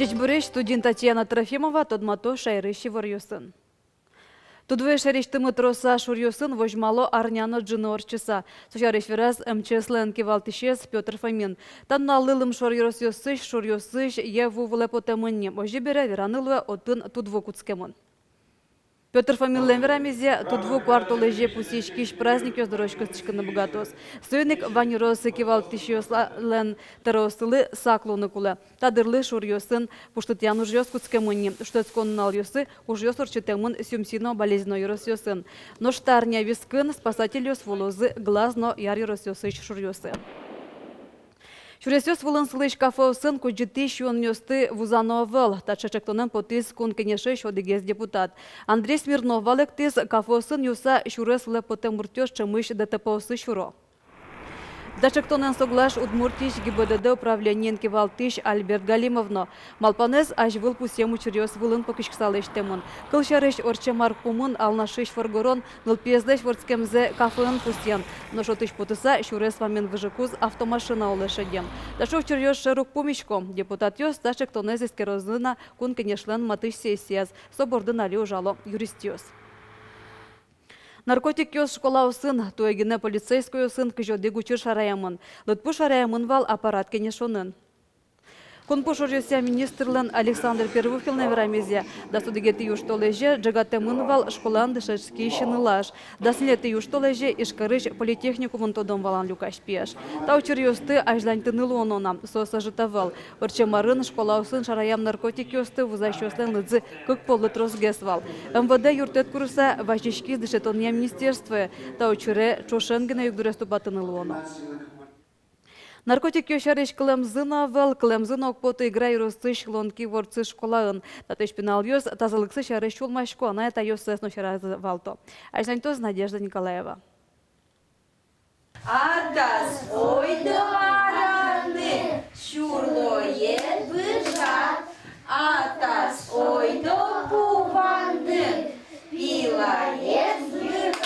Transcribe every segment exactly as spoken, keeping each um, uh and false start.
Ӟечбуресь! Студиын Татьяна Трофимова. Тодмато шаерысь иворъёсын. Тудвуэ шаерысьтымы тросаз шуръёсын возьмало арня но ӝыны ортчыса. Со сярысь вераз МЧС-лэн кивалтӥсез Пётр Фомин. Та нуналлы лымшор ёросъёсысь шуръёсысь йӧ ву вылэ потэмын ни. Озьы бере, вераны луэ, отын тудву кутскемын. Пётр Фоминлэн верамезъя, тудву куартолэзе пусйиськись праздникъёс дорозь кыстӥськыны быгатоз. Соин ик вань ёрос кивалтӥсьёслэн тӧроосылы сак луыны кулэ. Та дырлы шуръёсын пуштытъян ужъёс кутскемын ни. Шутэтскон нуналъёсы ужъёс ортчытэмын Сюмси но Балезино ёросъёсын. Нош та арня вискын спасательёс вуылозы Глаз но Яр ёросъёсысь шуръёсы. Сюресъёс вылын сылӥсь кафеосын кудӟытӥсь юонъёсты вузано ӧвӧл. Таӵе ӵектонэн потӥз Кун Кенешысь одӥгез депутат. Андрей Смирнов валэктӥз, кафеосын юыса сюрес вылэ потэм муртъёс ӵемысь ДТП-осы сюро. Та ӵектонэн соглаш Удмуртиысь ГИБДД управлениен кивалтӥсь Альберт Галимов но. Малпанэз азьвыл пусъем учыръёс вылын пыкиськыса лэсьтэмын. Кылсярысь, ортчем ар пумын Алнашысь воргорон нылпиезлэсь вордскемзэ кафеын пусъем. Нош отысь потыса, сюрес вамен выжыкуз автомашина улэ шедем. Таӵе учыръёс шер уг пумисько. Депутатъёс та ӵектонэз эскерозы на Кун Кенешлэн матысь сессияз. Со бордын али ужало юристъёс. Наркотикъёс школаосын. Туэ гинэ полицейскойёсын кызь одӥг учыр шараямын. Лыдпус шараямын вал аппарат кенешонын. Кунпу шуръёсъя министрлэн Александр Первухинлэн верамезъя, дас одӥгетӥ южтолэзе ӝегатэмын вал школаын дышетскись нылаш, дас ньылетӥ южтолэзе Ижкарысь политехникумын тодон-валан люкась пияш. Та учыръёсты азьланьтыны луоно на, соос ӧжыт ӧвӧл. Ортчем арын школаосын шараям наркотикъёсты вузасьёслэн лыдзы кык поллы тросгес вал. МВД юрттэт курыса вазиськиз дышетонъя министерствое. Та учыре ӵошен гинэ югдурез тупатыны луоно. Наркотикъёс сярысь кылэмзы но ӧвӧл, кылэмзы но уг поты Игра ёросысь Лонки-Ворцы школаын. Татысь пиналъёс тазалыксы сярысь сюлмасько, анай-атайёссэс но сьӧразы валто. Азьланьтоз Надежда Николаева. Атас, ойдо араны, сюрлоед выжад. Атас, ойдо пу вандын, пилаед вырад.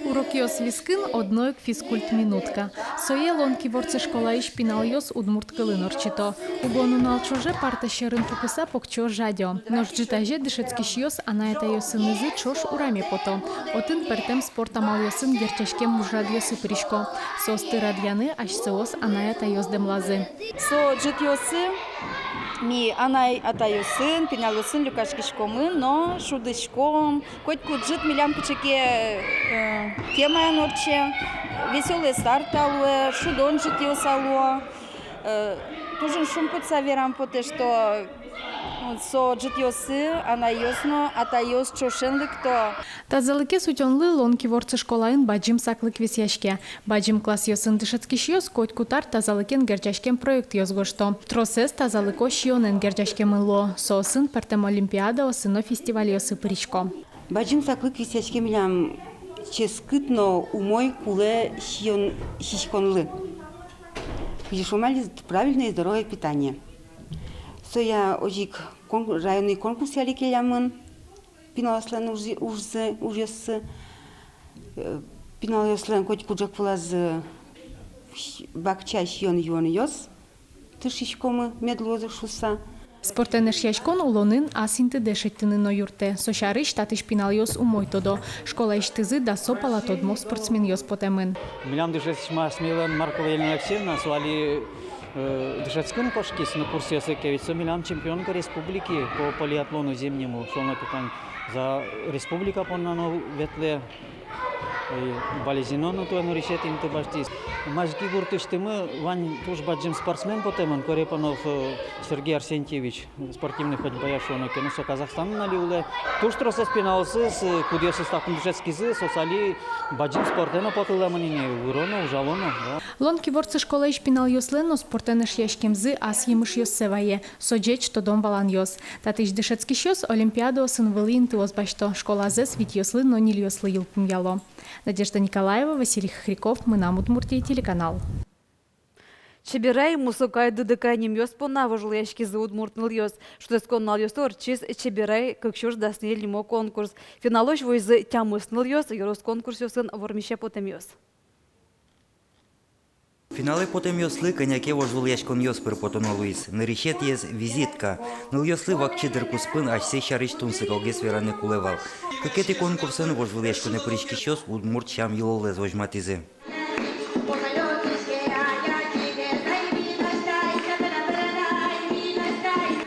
Урокъёс вискын одно ик физкульт минутка. Сое Лонки-Ворцы школаысь пиналъёс удмурт кылын ортчыто. Уго нунал ӵоже парта сьӧрын пукыса покчиос жадё. Нош ӝытазе дышетскисьёс анай-атайёсынызы ӵош ураме пото. Отын пӧртэм спорт амалъёсын герӟаськем ужрадъёсы пырисько. Соосты радъяны асьсэос анай-атайёс дэмлазы. Со ӝытъёсы ми анай-атайёсын, пиналъёсын люкаськиськомы но шудӥськом. Котькуд ӝыт милям кыӵе ке, э, темаен ортче, весёлый старт-а луэ, шудон ӝытъёс-а луо. Э, туж ик шумпотыса верам потэ, что со ӝытъёсы анайёс но атайёс ӵошен лыкто. Тазалыкез утёнлы Лонки-Ворцы школаын бадӟым саклык висъяське. Бадӟым классъёсын дышетскисьёс котькуд ар тазалыкен герӟаськем проектъёс гожто. Тросэз тазалыко сиёнэн герӟаськемын луо. Соосын пӧртэм олимпиадаосы но фестивальёсы пырисько. Бадӟым саклык висъяське милям ческыт но умой кулэ сиён сиськонлы. Кызьы шуом али, правильное и здоровое питание. Соя озьы ик кон-, районный конкурс али келямын. Пиналъёслэн уж-, ужзы, ужъёссы, э, пиналъёслэн котькуд ӝӧк вылазы бакча сиён-юонъёс тыршиськомы, мед луозы шуыса. Спортэн эшъяськон улонын ас интыдэ шедьтыны но юрттэ. Со сярысь татысь пиналъёс умой тодо. Школаысьтызы дасо пала тодмо спортсменъёс потэмын. Милям дышетскисьмы, асьмелэн Маркова Елена Алексеевна, со али, э, дышетскыны кошкиз но курсъёсы ке, ведь со милям чемпионка республики по полиатлону зимнему, шуоно ке тань, за республика понна но ветлэ. И Балезино но туэ нырысетӥ инты басьтӥз. Мазьги гуртысьтымы вань туж бадӟым спортсмен потэмын, Корепанов, э, Сергей Арсентьевич, спортивной ходьбая шуоно ке. Ну, со Казахстанын али улэ. Туж тросэз пиналъёсыз, э, кудъёсыз татын дышетскизы, соос али бадӟым спортэ но потылэмын ини, выро но, ужало но, да. Лонки-Ворцы школаысь пиналъёслэн но спортэн эшъяськемзы ас емышъёссэ вае. Со ӟеч тодон-валанъёс. Татысь дышетскисьёс олимпиадаосын вылӥ интыос басьто, школазэс витьёслы но ньыльёслы йылпумъяло. Надежда Николаева, Василий Хохряков, «Мынам Удмуртие» телеканал. Чеберай, Мусокай, Дыдыкай нимъёс понна вожвылъяськизы удмурт нылъёс. Шутэтскон нуналъёсы ортчиз «Чеберай кык сюрс дас ньыль» нимо конкурс. Финалозь вуизы тямыс нылъёс, ёрос конкурсъёсын вормисе потэмъёс. Финалэ потэмъёслы кӧня ке вожвылъяськонъёс пыр потоно луиз. Нырысетӥез — визитка. Нылъёслы вакчи дыр куспын асьсэ сярысь тунсыкогес вераны кулэ вал. Кыкетӥ конкурсын вожвылъяськонэ пыриськисьёс удмурт сям-йылолэз возьматӥзы.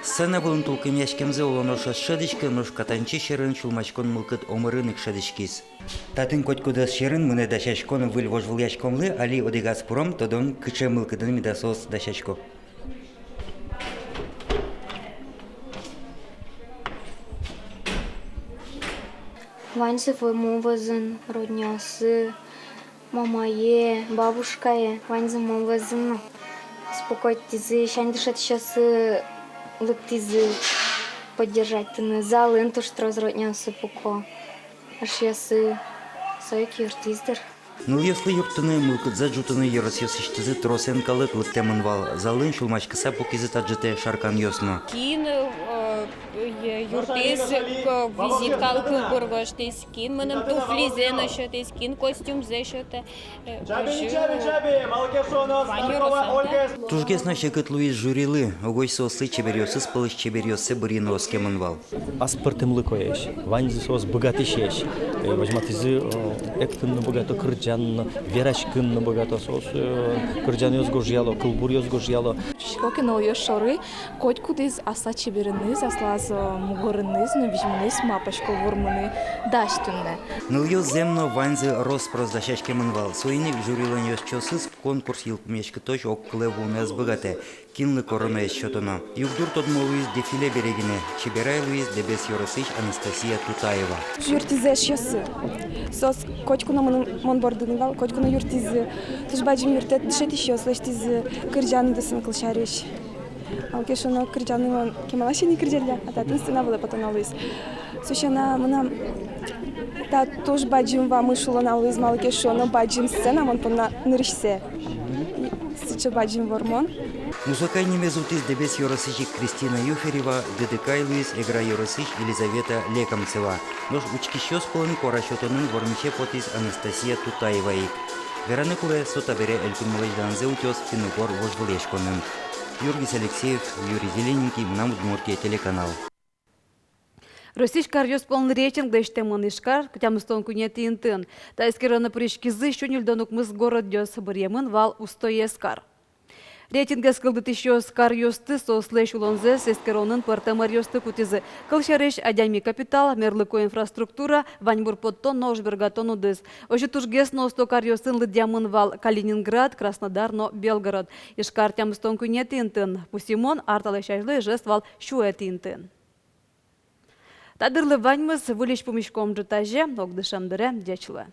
Сцена вылын тулкымъяськемзэ улон ӵош ӧз шӧдӥськы, нош «Катанчи» сьӧрын сюлмаськон мылкыд омырын ик шӧдӥськиз. Татын котькудӥз сьӧрын мынэ дасяськон выль вожвылъяськонлы. Али одӥгаз пыром, тодом, кыӵе мылкыдын меда соос дасясько. Ваньзы вӧ-, мон вӧзын, родняосы, мамае, бабушкае, ваньзы мон вӧзын но. Успокоитӥзы, сянь дышетӥсьёсы лыктӥзы поддержать карыны, залын туж трос родняосы пуко, эшъёсы, со ик юрттӥз дыр. Нылъёслы юрттыны, мылкыдзэ ӝутыны ёросъёсысьтызы тросэн калык лыктэмын вал. Залын сюлмаськыса пукизы таӵе шарканъёс но. Кин, э, э, юрттӥз, э, визиткалы кылбур гожтӥз, кин мыным туфлизэ но сётӥз, кин костюмзэ сётэ. Э, озьы вань ёросын. Тужгес но секыт луиз жюрилы, угось соослы чеберъёсыз пӧлысь чеберъёссэ бырйыны оскемын вал. Аспӧртэмлыкоесь, ваньзы соос быгатӥсесь, э, возьматӥзы, э, эктыны но быгато, кырӟаны но, вераськыны но быгато соос, э, кырӟанъёс гожъяло, кылбуръёс гожъяло. Шуисько ке, нылъёс шоры котькудӥз аслаз чебереныз, аслаз, э, мугорыныз но визьмыныз малпасько вормыны дась туннэ. Нылъёс зэм но ваньзы рос-прос дасяськемын вал, соин ик жюрилэн ёзчиосыз конкурс йылпумъяськытозь огкылэ вуыны ӧз быгатэ. Кинлы коронаез сётоно. Югдур тодмо луиз дефиле бере гинэ. Чеберай луиз Дэбес ёросысь Анастасия Тутаева. Юрттӥзы эшъёсы. Соос котьку но мыным, мон бордын ини вал, котьку но юрттӥзы. Туж бадӟым юрттэт дышетӥсьёс лэсьтӥзы кырӟан удысын, кылсярысь. Малы ке шуоно, кырӟаны мон кемалась ини кырӟалля, а татын сцена вылэ потоно луиз. Со сяна мынам та туж бадӟым вамыш улонам луиз, малы ке шуоно, бадӟым сцена мон понна нырысьсэ. И сыӵе бадӟым вормон. Музыкай нимез утӥз Дэбес ёросысь ик Кристина Юферева, дыдыкай луиз Эгра ёросысь Елизавета Лекомцева. Нош учкисьёс пӧлын куара сётонын вормисе потӥз Анастасия Тутаева ик. Вераны кулэ, со табере элькунмылэсь данзэ утёз финн-угор вожвылъяськонын. Юргис Алексеев, Юрий Зелененький, «Мынам Удмуртие» телеканал. Россиысь каръёс пӧлын рейтинг лэсьтэмын. Ижкар тямыстон куинетӥ интыын. Та эскеронэ пыриськизы сю ньыльдон укмыс городъёс, быръемын вал устоез кар. Рейтингез кылдытӥсьёс каръёсты, соослэсь улонзэс эскеронын пӧртэм ӧръёсты кутӥзы. Кылсярысь, адями капитал, мерлыко инфраструктура, ваньбур поттон но ожбергатон удыс. Озьы тужгес но усто каръёсын лыдъямын вал Калининград, Краснодар но Белгород. Ижкар тямыстон куинетӥ интыын. Пусйымон, ар талэсь азьло Ижевск вал сюэтӥ интыын. Та дырлы ваньмыз. Выльысь пумиськом ӝытазе, огдышем дыре. Ӟеч луэ.